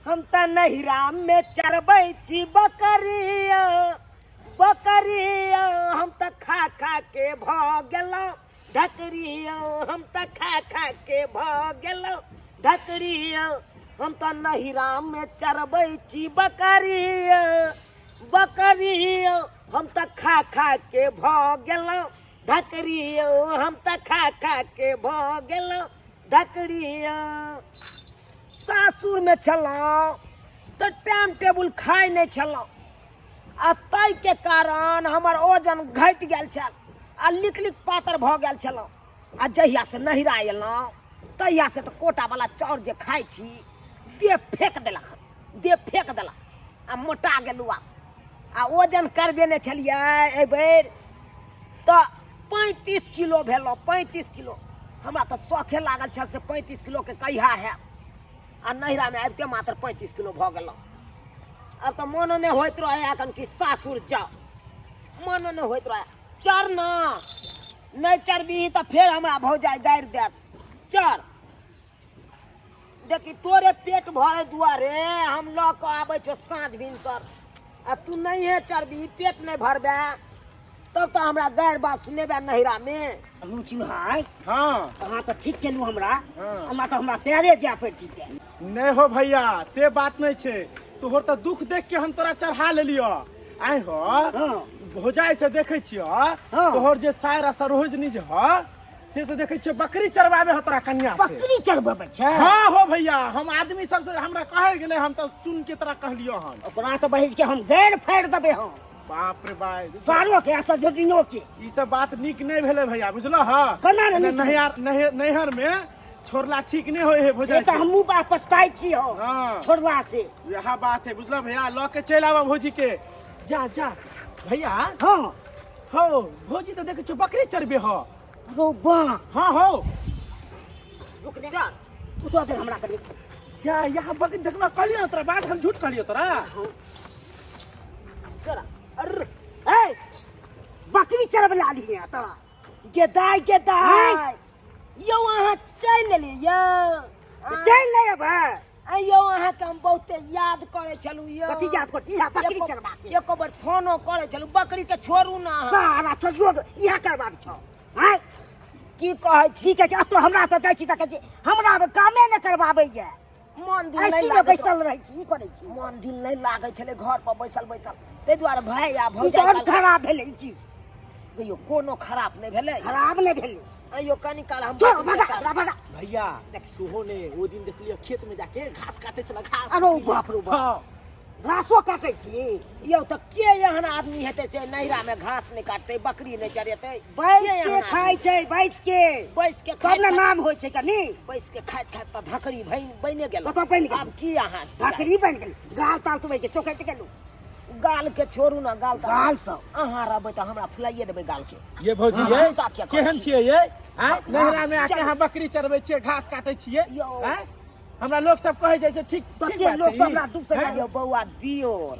हम तऽ नैहरामे चरबै छी बकरिया बकरिया। हम तऽ खा खा के भऽ गेलहुँ ढकरिया, हम तऽ खा खा के भऽ गेलहुँ ढकरिया। हम तऽ नैहरामे चरबै छी बकरिया बकरिया। हम तऽ खा खा के भऽ गेलहुँ ढकरिया, हम तऽ खा खा के भऽ गेलहुँ ढकरिया। सासुरमे छलहुँ तऽ टाइम टेबुल खाइ नहि छलहुँ आ ताहिके कारण हमर ओजन घटि गेल छल आ लिक लिक पातर भऽ गेल छलहुँ। आ जहियासँ नहिरा अयलहुँ तहियासँ तऽ कोटावला चाउर जे खाइ छी देह फेक देलक हन, देह फेक देलक आ मोटा गेलहुँ आब। आ ओजन करबेने छलियै एहिबेर तऽ 35 किलो भेलहुँ, 35 किलो। हमरा तऽ शौखे लागल छल से 35 किलोके कहिया हैत, आ नैहरामे आबिते मात्र 35 किलो भऽ गेलहुँ। आब तऽ मोनो नहि होइत रहै एखन कि सासुर जाउ, मोनो नहि होइत रहै। चर ने, नहि चरबही तऽ फेर हमरा भौजाइ गारि देत। चर देखी, तोरे पेट भरे दुआरे हम लऽ कऽ आबै छियौ साँझ भिनसर, आ तू नहिए चरबी, पेट नहि भरबे तब तऽ हमरा गारि बात सुनेबे नैहरामे। रुचि भाय। हाँ। अहाँ तऽ ठीक केलहुँ हमरा। हाँ। हमरा तऽ हमरा पैरे जाय पड़ि जेतै। नहि हो भैया, से बात नहीं छै, तोहर तऽ दुख देख के हम तोरा चढ़ा लेलियो। आइ हो। हाँ। भौजाइ से देखै छियो। हाँ। तोहर जे सायर आ सरोजनी जे ह से देखै छियो बकरी चरबाबे ह तोरा कन्या से। बकरी चरबेबै छै? हाँ हो भैया, हम आदमी सब से हमरा कहे गेलै, हम तऽ सुन के तोरा कहलियो हन। ओकरा तऽ बहिज के हम गैर फाड़ि देबै हम। बाप रे बाप। सारो के आ सजोदिनो के। ई सब बात नीक नहीं भेलै भैया, बुझलो ह? केना ने नीक? नैहर, नैहर, नैहर में छोड़ला ठीक नहीं होय है भौजाई। से तऽ हमहूँ बा पछताइ छी हो। हाँ। छोड़ला से। यह बात है, बुझलो भैया? लऽ के चलि आबऽ भौजी के। जा जा भैया। हाँ। हो भौजी तऽ देखै छियौ बकरी चरबे हो। रो बा। हाँ हो। रुक जा, उतर दे हमरा कनी। जा, यहाँ बकरी देखना कहलियो ना तोरा बात, हम झूठ कहलियो तोरा? चला। अरे ए, बकरी चरब ला लिहे तोरा। गेदाय गेदाय। आँय? यौ अहाँ चलि एलियै यौ। चलि नहि अयबै। आँय यौ, अहाँके हम बहुते याद करै छलहुँ यौ। कथी याद कर? इएह बकरी चरबा के। एको बेर फोनो करै छलहुँ। बकरी तऽ छोड़ू ना अहाँ। सारा सहयोग इएह करबाक छौ। आँय? की कहै छी? की कहै छी? एतऽ हमरा तऽ जाइ छी तऽ कहै छी हमरा आब कामे नहि करबाबैया। मन दिल नहि ऐसी मे लागैत। बैसल रहै छी, ई करै छी। मन दिल नहि लागै छलै घर पर बैसल बैसल, ताहि दुआरे भाय आ ई भौजाइ तऽ आओर कहलकै- खराब भेलै ई चीज। कहियो कोनो खराब नहि भेलै। खराब नहि भेलै। अइयो कनी काल हम चल, भगा, भगा, भगा। भैया सेहो ने ओ दिन देखलियै खेत में जाके घास काटे छला, घास। अरे बाप रे बाप। हाँ। घासो काटै छी? यौ तऽ के एहन आदमी हेतै से नैहरा में घास नहि काटतै, बकरी नहि चरेतै? बैस के के एहन आदमी? खाइ छै, बैस के। बैस के तब खाइत ने खाइत- नाम होइ छै कनी। बैस के खाइत खाइत तऽ धकरी बनि गेल। कतऽ बनि गेल? आब की अहाँ धकरी बनि गेल? गाल ताल तुबै के चोकैत गेलू। गाल के छोड़ू ना, गाल ताल। गाल सब। अहाँ रहबै तऽ हमरा फुलाइए देबै गाल के। ये भौजी हाँ, ये झूठा किया कहै केहन छी? छियै ये? आँय, नैहरा में आके अहाँ बकरी चरबै छियै, घास काटै छियै? यौ। आँय, हमरा लोक सब कहै जाइ छै ठीक ठीक कते बात लोक छै सब ई? हमरा दुख से हैं? यौ बौआ दियोर,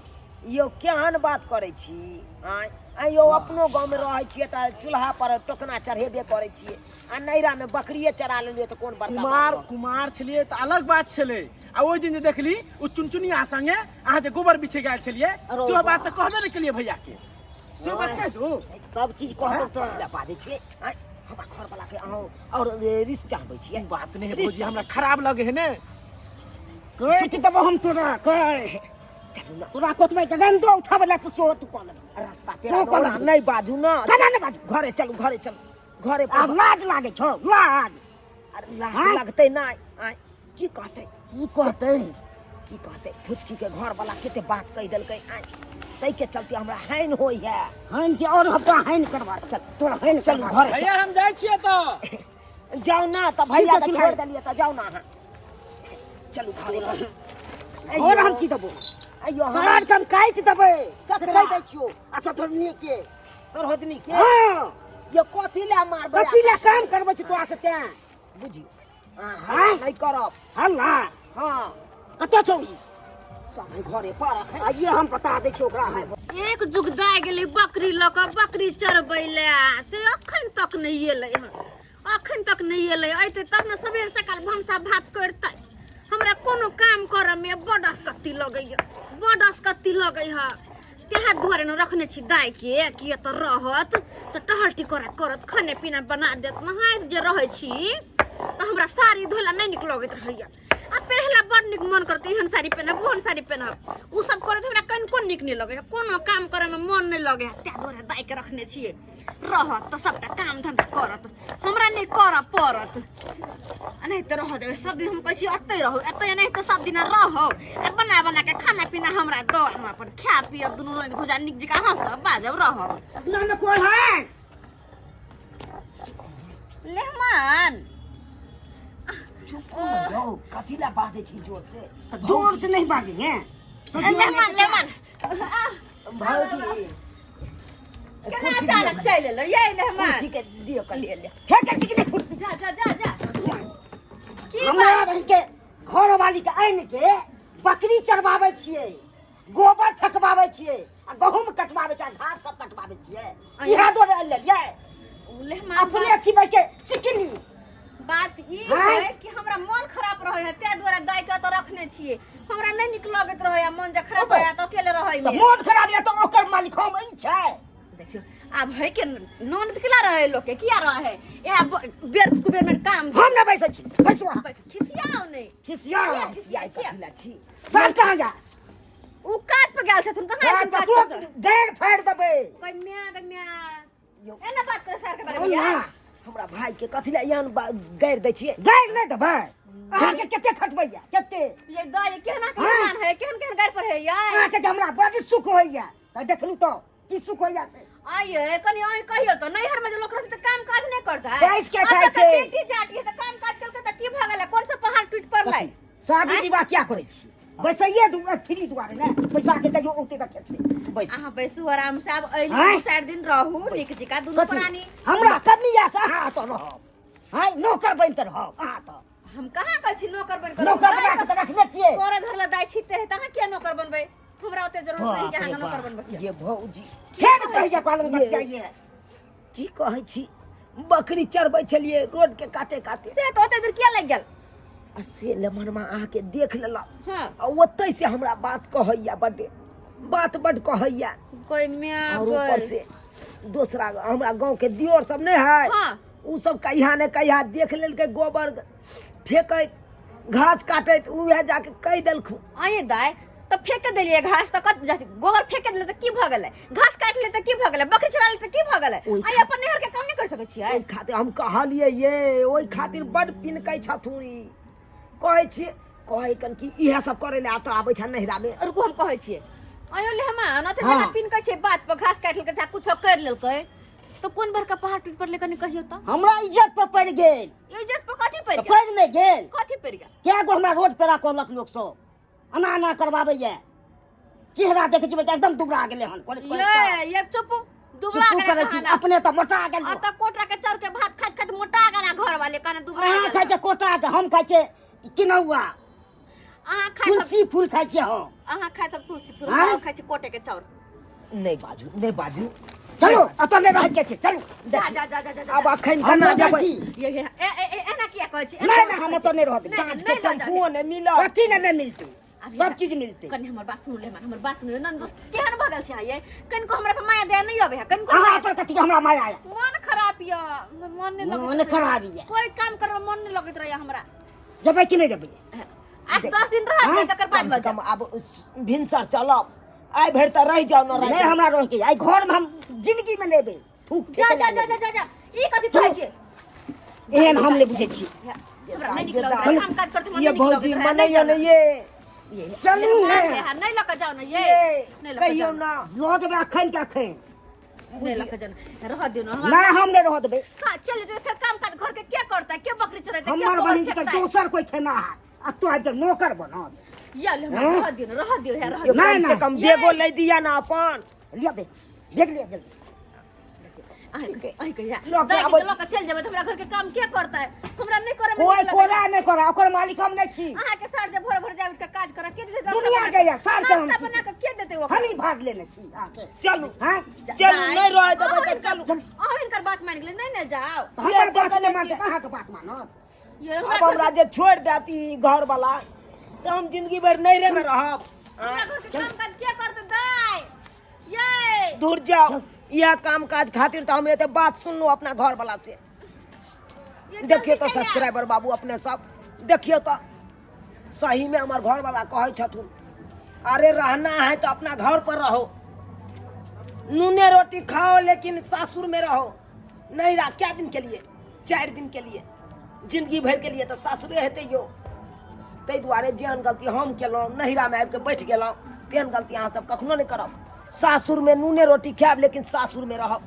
यौ केहन बात करै छी? आँय, आँय यौ, अपनो गाँवमे रहै छियै तऽ चूल्हा पर टोकना चढ़ेबे करै छियै, आ नैहरामे बकरिए चरा लेलियै तऽ कोन बड़का बात कुमार भऽ गेल? कुमार छलियै तऽ अलग बात छलै, आ ओहि दिन जे देखली ओ चुनचुनिया संगे अहाँ जे गोबर बिछे गेल छलियै, अरे सेहो बात बाप। तऽ कहबे नहि केलियै भैया के, सेहो बात कहि दू। सब चीज कहबै तऽ कथी लए बाजै छियै? आँय, हमरा घरवला के अहाँ और रिश्ता चाहबै छियै? बात नहि है भौजी, हमरा खराब लगे है ने। काटि देबो हम तोरा, कह। चलू ना। तोरा कोतबै के गंदो उठाबै ला तू सेहो तू कऽ लेबही। रास्ता सेहो तेरा कऽ लेबही। नहि बाजू ना। केना नहि बाजू? घरे चलू, घरे चलू, घरे पर। आब लाज लागै छौ, लाज? अरे लाज आँय? लगतै नहि? आँय, की कहतै? की कहतै? की कहतै? फुचकी के घर वाला कते बात कहि देलकै। आँय, ताहि के चलते हमरा हानि होइ है। हानि के और हम तोरा हानि करबा। चल तोरा हानि चलू करबा। घरे। भैया हम जाइ छियै तऽ। जाउ ना तऽ भैया के ठीक है, छोड़ देलियै तऽ जाउ ना अहाँ, चलू घरे पर। और हम की देबो? अइयो हम सार के हम काटि देबै से ककरा? कहि दै छियौ, आ सधुरनी के। सरोजनी के? हाँ। यो कथी ले मारबै? कथी ले काम करबै छी तोरा से तें? बुझियौ हाँ? नहि करब हल्ला। हाँ। कतऽ छौ ई? सब है घरे पर अखन। आइए हम बता दै छियौ ओकरा है। एक जुग जाय गेलै बकरी लऽ कऽ बकरी चरबै लए, से अखन तक नहि एलै हन, अखन तक नहि एलै। अयतै तब ने सबेर सकाल भनसा भात करतै। हमर हमरा कोनो काम करऽ में बड असकत्ती लगैया, बड असकत्ती लगै है। तेहा दुआरे न रखने छी दाइ के कि एतऽ रहत तऽ टहलटी करत करत खाने पीना बना देत। नहाइत जे रहै छी तऽ हमरा साड़ी धोला नहि नीक लगैत रहैया, आ पहिरला बड नीक मन करत, एहन साड़ी पहिनब, ओहन साड़ी पहिनब, ओ सब करैत हमरा कनिको नीक नहि लगैया, कोनो काम करऽमे मन नहि लगैया। तें दुआरे दाइके रखने छियै, रहत तऽ सबटा काम धंधा करत, हमरा नहि करऽ पड़त। आ नहि तऽ रहऽ देबै सब दिन। हम कहै छी एतै रहू, एतै नहि तऽ सब दिन रहू आ बना बना के खाना पीना हमरा दऽ, हम अपन खायब पियब, दुनू रंग भुजा नीक जकाँ हँसब बाजब रहब। अपना में कोई है? लेहमान। चुप यौ, कथी ला बाजै छी जोर से? तो जोर से नहीं बाजेंगे। लेहमान, लेहमान। भौजी। केना अचानक चलि एलो ये लेहमान? कुर्सी के दियौ कनि। ले ले। हे के चिकने कुर्सी। जा जा जा जा, की हमरा बात? बहिन के घर वाली के आनि के बकरी चरवाबै छियै, गोबर फेकबाबै छियै आ गहूम कटवाबै छियै आ घास सब कटवाबै छियै, इएह दुआरे आनि लेलियै। ओ लेहमान, अपने छी बैठ के चिकनी। बात ई हाँ? है कि हमरा मन खराब रहे है, ताहि दुआरे दाइ के तऽ रखने छियै। हमरा नहि नीक लगैत रहे है, मन जे खराब ओबे। रहे तऽ अकेले रहै तऽ में। मोन खराब यऽ तऽ ओकर मालिक हम ई छै? देखियौ आब है के ननद केला रहे लोक के किया रहे इएह बेर कुबेर में काम। हम नहि बैसै छी, बैसू अहाँ। बैठ, खिसियाउ नहि। खिसिया। किया खिसियाइ छियै? कथी ला छी? साल कहाँ जा? उ काज पर गेल छथुन। कहाँ गाड़ एलखुन काज पकड़ो, पर से? गाड़ फाड़ि देबै। कोई म्या गै म्या। यौ। एना बात करे सर के बारे में बोल ना। यार। हमरा भाई के कथी ला एहन गारि दै छियै? गाड़ि नहि देबै? अहाँके कते खटबैया कते? ये दाइ केहना हाँ? केहन है, केहन केहन गाड़ पर है यार। अहाँके जे हमरा बड सुख होइया तऽ देखलू तऽ की सुख होइया से। आइए कनि अहीं कहियो तऽ नैहर में जे लोक रहतै तऽ काम काज नहि करतै? बैस के अब खाइ तऽ छै। बेटी जाटी है तऽ काम काज केलकै तऽ की भऽ गेलै? कोन सा पहाड़ टूटि पड़लै? कथी? शादी आँय? विवाह क्या करै छी? बैसैये दू फ्री दुआरे ने पैसा के कहियो औते तऽ खेतै बैस। अहाँ बैसू आराम से, आब अइली आँय? 2-4 दिन रहू नीक जकाँ दुनू कथी? प्राणी। हमरा कमी या से अहाँ तऽ रहब, हाय नौकर बनि कऽ रहब अहाँ तऽ। हम कहाँ कहै छी नौकर बनि कऽ? नौकर बना कऽ तऽ रखने छियै। तोरे धरला दाइ छिते है तऽ अहाँ किया नौकर बनबै? हमरा ओते जरूरत नहीं कि बाप रे अहाँ नौकर बाप, बनबै। ये भौजी। फेर कहैया कहलहुँ बतियाइए। की कहै छी, बकरी चरबै छलियै रोड के काते काते। से तऽ ओते दूर किया लागि गेल? आ से लेमनमा अहाँके देख लेलक आ ओतै से हमरा बात कहैया, बड्ड बात बड्ड कहैया। कोई म्या और ऊपर गई। से दोसरा हमरा गाँव के दियोर सब नहीं है, उ सब कहिया ने कहिया देख लेलकै गोबर फेकैत, घास काटैत, उहे जाके कहि देलखुन। आये दाइ, तऽ फेंक देलियै घास तऽ कत जाति गोबर फेंक देलियै तऽ की भऽ गेलै? घास काटि लेलियै तऽ की भऽ गेलै? बकरी चरा लेलियै तऽ की भऽ गेलै? ओहि आइ अपन नैहर के काम नहि कर सकै छियै? ओहि खातिर हम कहलियै ये, ओहि खातिर बड पिनकै छथुन ई। कहै छियै, कहै कन कि इएह सब करै लए एतऽ आबै छ नैहरामे। रुकू, हम कहै छियै। आयो लेहमान, ओते हाँ। जेना पिनकै छै बात पर, घास काटि लेलकै चाहे कुछो करि लेलकै तऽ कोन बड़का पहाड़ टूटि पड़लै, कनि कहियौ तऽ। हमरा इज्जत पर पड़ि गेल। इज्जत पर कथी पड़ि तऽ गेल? पड़ि नहि गेल? कथी पड़ि गेल? कए गो हमरा रोड पेरा कहलक लोक सब, एना एना करबाबैया, चेहरा देखै छियै तऽ एकदम दुबरा गेलै हन करैत करैत। ये ये चुप, दुबरा चुप गेलै करै छी। कहाँ ना? अपने तऽ मोटा गेल। आ तऽ कोटा के चाउर के भात खाइत खाइत मोटा गेला, घर वाले कहने दुबरा अहाँ गेल। खाइ छियै कोटा के, हम खाइ छियै किनौआ। अहाँ खाइ सब तुलसी फूल खाइ छियै हम। अहाँ खाइ सब तुलसी फूल। आँय? हम खाइ छी कोटे के चाउर। नहि बाजू, नहि बाजू। चलू, एतऽ नहि रहै के छै, चलू। जा जा जा जा जा जा। आब अखन हम केना नहि जाइ जेबै? छी। ये ये ए ए ए, एना किया कहै छी? एना नहि किया नहि, हम कहै एतऽ छी? नहि रहबै। नहि, साँझ के नहि लऽ जाबै। टेम्पुओ नहि मिलत। कथी ने नहि मिलतै? अभी सब चीज मिलतै। कनि हमर बात सुन ले, हमर बात सुन ले। नन दोस्त केहन भऽ गेल छै अहाँ ये? कनिको हमरा पर माया दया नहि अबै है कनिको? अहाँ माया पर कथी के हमरा माया आया? मन खराब यऽ, हमर मन नहि लगैत मन रहैया। खराब यऽ। कोई काम करब मन नहि लगैत रहैया हमरा। जेबै कि नहि जेबै? 8-10 दिन रहत हाँ? तकर बाद कम लऽ से जायब। कम आब भिनसर चलब, आइ भरि तऽ रहि जाउ ने नहि राति। हमरा रहके आइ घरमे हम जिंदगीमे नहि एबै, थूक जा जा जा जा जा जा, ई कथी कहै छियै? एहन हम नहि बुझै छी। हमरा नहि नीक लगैत रहै काम काज करते, मन ये नहि नीक लगैत भौजी रहै। मनैयो ने ये। चलू ने। नहि लऽ कऽ जाउ ने ये। ये नहि लऽ कऽ कहियौ जाउ। ना। लऽ जेबै अखन के अखन। नहि लऽ कऽ जाउ ने, रहऽ दियौ ने हमरा। नहि, हम नहि रहऽ देबै। कहाँ चलि जेबै? फेर काम काज घर के के करतै? के बकरी चरेतै, के हमर गोबर बहिन के फेकतै? दोसर कोई खेनाहार आ तो आबि कऽ नौकर बनत? या ले, हमरा हाँ? रहऽ दियौ ने, रहऽ दियौ हे, रहऽ यो दियौ। नहि, कम से नहि। कम ये। बेगो लै दिया ना अपन। लिअ बेग, बेग लिअ जल्दी। अहीं कहिया लऽ के दाइ के आबै। लऽ कऽ चलि जेबै तऽ हमरा घर के काम के करतै? हमरा नहि करऽ मे कोई नीक लगैए। कोरा नहि करा, ओकर मालिक हम नहि छी। अहाँके सर जे भोर भोर जाय उठि कऽ काज करऽ के देतै? नाश्ता दुनिया बना जाइए, सार के हम नाश्ता छी। बना कऽ के देतै ओकरा? हम ही भाग लेने छी अहाँके। चलू। हाँ? चलू, दाइ, नहि रहै देबै अहाँ तऽ हिनकर- चलू। अहाँ हिनकर बात मानि गेलै, नहि ने जाउ। तऽ हमर बात नहि मानतै तऽ अहाँके बात मानत? ये आब हमरा हमरा जे छोड़ि देत ई घर वाला तऽ हम जिंदगी भरि नैहरे में रहब। हमरा घर के काम काज के करतै दाइ ये? दूर जाओ, इएह काम काज खातिर तऽ हम एते बात सुनलहुँ अपना घर वाला से। ये देखियौ जल्दी तऽ चलि आउ। सब्सक्राइबर बाबू, अपने सब देखियौ तऽ सही में हमर घर वाला कहै छथुन, अरे रहना है तो अपना घर पर रहो, नूने रोटी खाओ, लेकिन सासुर में रहो। नहीं रहा क्या दिन के लिए, 4 दिन के लिए, जिंदगी भर के लिए तऽ सासुरे हेतै यौ। ताहि दुआरे जेहन गलती हम केलहुँ, नैहरामे आबि कऽ बैठ गेलहुँ, तेहन गलती अहाँ सब कखनो नहि करब। सासुरमे नूने रोटी खायब, लेकिन सासुरमे रहब।